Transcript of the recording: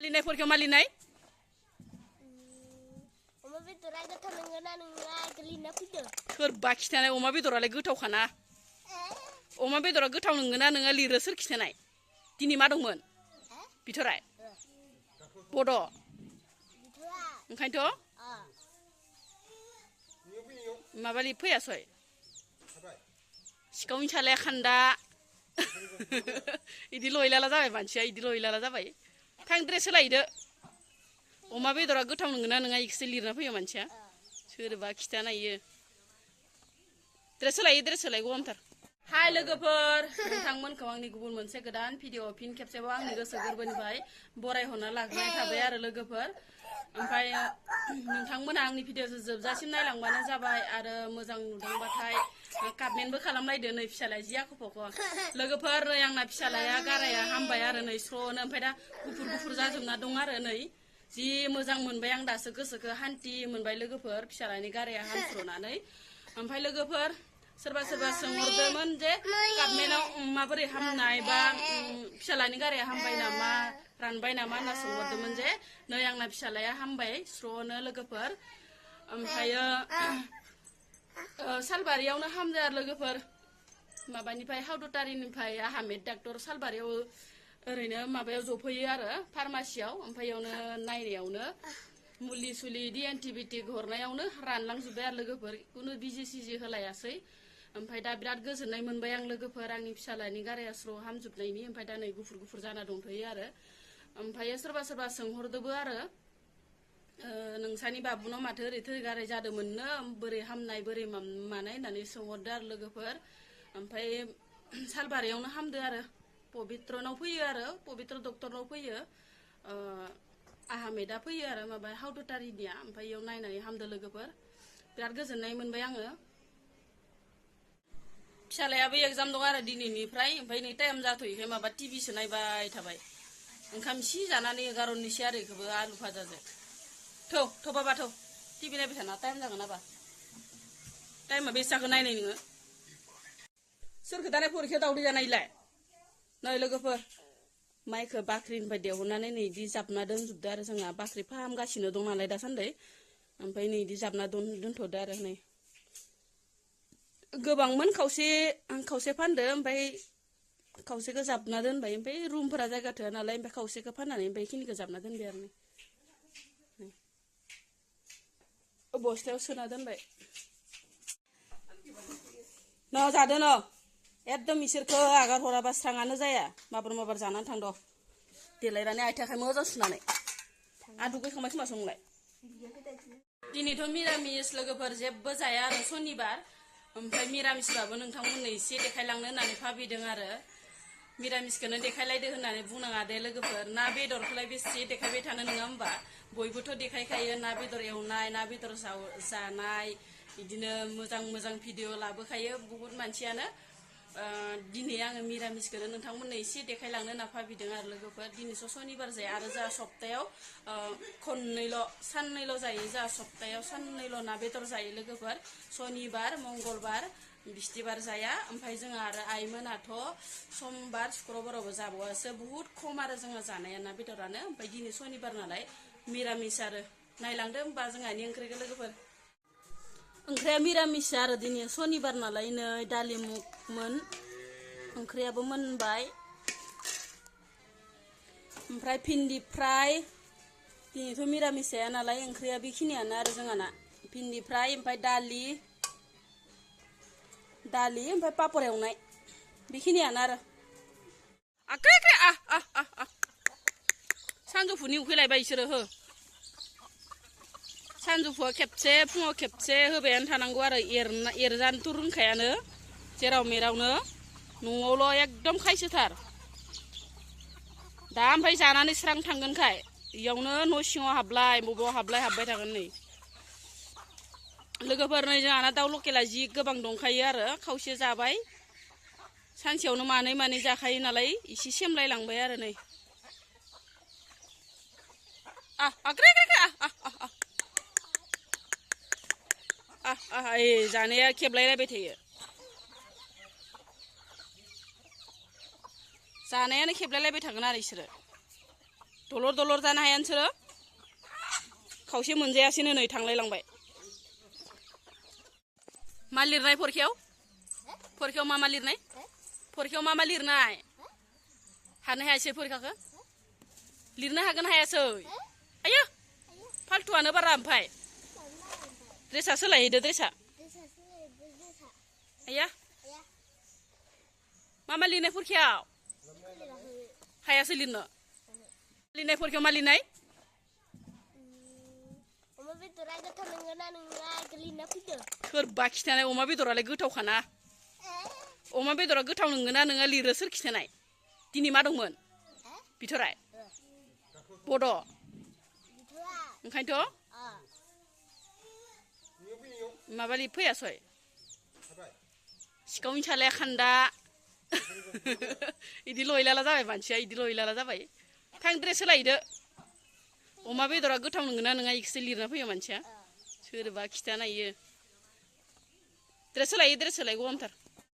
लिरनायफोरखौ मा लिरनाय अमा बेदरा गोथाव नंगौना नङा गोलिना फैदो सोरबा खिथानाय अमा बेदरालाय गोथावखाना अमा बेदरा गोथाव नंगौना नङा लिरो सोर खिथानाय दिनै मा दंमोन बिथराय बड' ओंखायनोथ' माबालि फैयासै सिखावनि सालाया खान्दा इदि लयलाला जाबाय मानसिया इदि लयलाला जाबाय थां ड्रेस सोलायदो अमा बेदरा गोथाव नंगौना नङा इखौसो लिरना फैयो मानसिया सोरबा खिथानायो ड्रेस सोलाय गरमथार हाय लोगोफोर नोंथांमोनखौ आंनि गुबुन मोनसे गोदान भिडिअ फिन खेबसेबाव आंनि गोसो गोरबोनिफ्राय बरायहरना लाग्रोनाय थाबाय आरो लोगोफोर ओमफ्राय नोंथांमोना आंनि भिडिअखौ जोबजासिम नायलांबानो जाबाय आरो मोजां नुदोंबाथाय कमेन्टबो खालामलायदो नै फिसालाया जि आख' फाख' लोगोफोर नै आंना फिसालाया गाराया हामबाय आरो नै स्र'नो ओमफ्राय दा गुफुर जाजोबना दं आरो नै जि मोजां मोनबाय आं दासो गोसोखौ हान्थि मोनबाय लोगोफोर फिसालानि गाराया हामस्र'नानै ओमफ्राय लोगोफोर सोरबा सोंहरदोंमोन जे कमेन्टआव माबोरै हामनाय बा फिसालानि गाराया हामबाय नामा रानबाय नामा होनना सोंहरदोंमोन जे नै आंना फिसालाया हामबाय स्र'नो लोगोफोर ओमफ्रायो सालबारियावनो हामदो आरो लोगोफोर माबानिफ्राय हावदतारिनिफ्राय आहामेद डाक्टर सालबारियाव ओरैनो माबायाव जफैयो आरो फार्मासियाव ओमफ्राय इयावनो नायनायावनो मुलि सुलि इदि एन्टिबायटिक हरनायावनो रानलांजोब्बाय आरो लोगोफोर खुनु बिजि सिजि होलायासै ओमफ्राय दा बिराद गोजोननाय मोनबाय आं लोगोफोर आंनि फिसालानि गाराया स्र' हामजोबनायनि ओमफ्राय दा नै गुफुर जाना दंथ'यो आरो ओमफ्राय सोरबा सोंहरदोबो आरो नोंसानि बाबुनाव माथो ओरै थै गाराय जादोंमोननो बोरै हामनाय बोरै मानाय होननानै सोंहरदो आरो लोगोफोर ओमफ्राय सालबारियावनो हामदो आरो पबित्रनाव फैयो आरो पबित्र डक्टरनाव फैयो आहामेदा फैयो आरो माबा हावदतारिनिया ओमफ्राय इयाव नायनानै हामदो लोगोफोर बिराद गोजोननाय मोनबाय आङो फिसालायाबो एगजाम दं आरो दिनैनिफ्राय ओमफ्राय नै टाइम जाथ'यैखाय माबा टिभिसो नायबाय थाबाय ओंखाम इसे जानानै 11:00निसो आरो इखौबो आलु भाजाजों थौ बाबा थौ टिभि नायबाय थाना टाइम जागोन नाबा टाइमा बेसे जाखो नायनाय नोङो सोरखौ दालाय फरिखायाव दावदै जानायलाय नै लोगोफोर माइखौ बाख्रिनिफ्राय दिहुननानै नै इदि जाबना दोनजोबदो आरो जोंहा बाख्रि फाहामगासिनो दं नालाय दासान्दि ओमफ्राय नै इदि जाबना दोनथ'दो आरो नै गोबांमोन खावसे फानदो ओमफ्राय खावसेखौ जाबना दोनबाय ओमफ्राय रुमफोरा जायगा थोआ नालाय ओमफ्राय खावसेखौ फाननानै ओमफ्राय बेखिनिखौ जाबना दोनबाय आरो बस्थायाव सोना दोनबाय न जादो न एकदम इसोरखौ आगार हराबा स्राङानो जाया माबार जानानै थांद' देलायनानै आथिं आखाइ मोजां सुनानै दुगैखांबाय खोमा संलाय दिनैथ' मिरामिस लोगोफोर जेबो जाया आरो सनिबार ओमफ्राय मिरामिसबाबो नोंथांमोननो एसे देखायलांनो होननानै भाबिदों आरो मिरामिसखौनो देखायलायदो होननानै बुंनाङा दे लोगोफोर ना बेदरखौलाय बेसे देखायबाय थानो नङा होमबा बयबोथ' देखायखायो ना बेदर एवनाय ना बेदर जानाय बिदिनो मोजां भिडिअ लाबोखायो बुहुत मानसियानो दिनै आङो मिरामिसखौनो नोंथांमोननो एसे देखायलांनो होनना भाबिदों आरो लोगोफोर दिनैसो सनिबार जाया आरो जोंहा सप्तायाव साननैल' जायो जोंहा सप्तायाव साननैल' ना बेदर जायो लोगोफोर सनिबार मंगलबार बिस्थिबार जाया ओमफ्राय जोंहा आरो आइमोनाथ' समबार शुक्रबारावबो जाबावासो बुहुत खम आरो जोंहा जानाया ना बेदरानो ओमफ्राय दिनै सनिबार नालाय मिरामिस आरो नायलांदो होमबा जोंहानि ओंख्रिखौ लोगोफोर ओंख्रिया मिरामिस आरो दिनै सनिबार नालाय नै दालि मुगमोन ओंख्रियाबो मोनबाय ओमफ्राय भिन्दि फ्राय दिनैथ' मिरामिस जाया नालाय ओंख्रिया बेखिनियानो आरो जोंहाना भिन्दि फ्राय ओमफ्राय दालि ओमफ्राय पापर एवनाय बेखिनियानो आरो सानजौफुनि उखैलायबाय इसोरो हो सानजौफुआ खेबसे फुङाव खेबसे होबायानो थानांगौ आरो एरजानोथ' रोंखायानो जेराव मेरावनो न'आवल' एकदम खायसोथार दा ओमफ्राय जानानै स्रां थांगोनखाय इयावनो न' सिङाव हाबबाय थागोन नै लोगोफोर नै जोंहाना दाउ लकेला जि गोबां दंखायो आरो खावसे जाबाय सानसेयावनो मानै जाखायो नालाय एसे सेमलायलांबाय आरो नै जानाया खेबलायलायबाय थायो जानायानो खेबलायलायबाय थागोन आरो इसोरो दलर दलर जानो हाया नोंसोरो खावसे मोनजायासैनो नै थांलायलांबाय मा लिरनाय फरिखायाव मा लिरनाय फरिखायाव मा लिरनाय हानो हायासै फरिखाखौ लिरनो हागोन हायासै आयो फाल्थुआनो बारा ओमफ्राय ड्रेसा सोलायहैदो ड्रेसा आया मा लिरनाय फरिखायाव हायासै लिरनो लिरनाय फरिखायाव मा लिरनाय अमा बेदरा गोथाव नंगौना नङा लिरना फैदो सोरबा खिथानाय अमा बेदरालाय गोथावखाना अमा बेदरा गोथाव नंगौना नङा लिरो सोर खिथानाय दिनै मा दंमोन बिथराय बड' ओंखायनोथ' माबालि फैयासै सिखावनि सालाया खान्दा इदि लयलाला जाबाय मानसिया इदि लयलाला जाबाय थां ड्रेस सोलायदो अमा बेदरा गोथाव नंगौना नङा इखौसो लिरना फैयो मानसिया सोरबा खिथानायो ड्रेस सोलाय गरमथार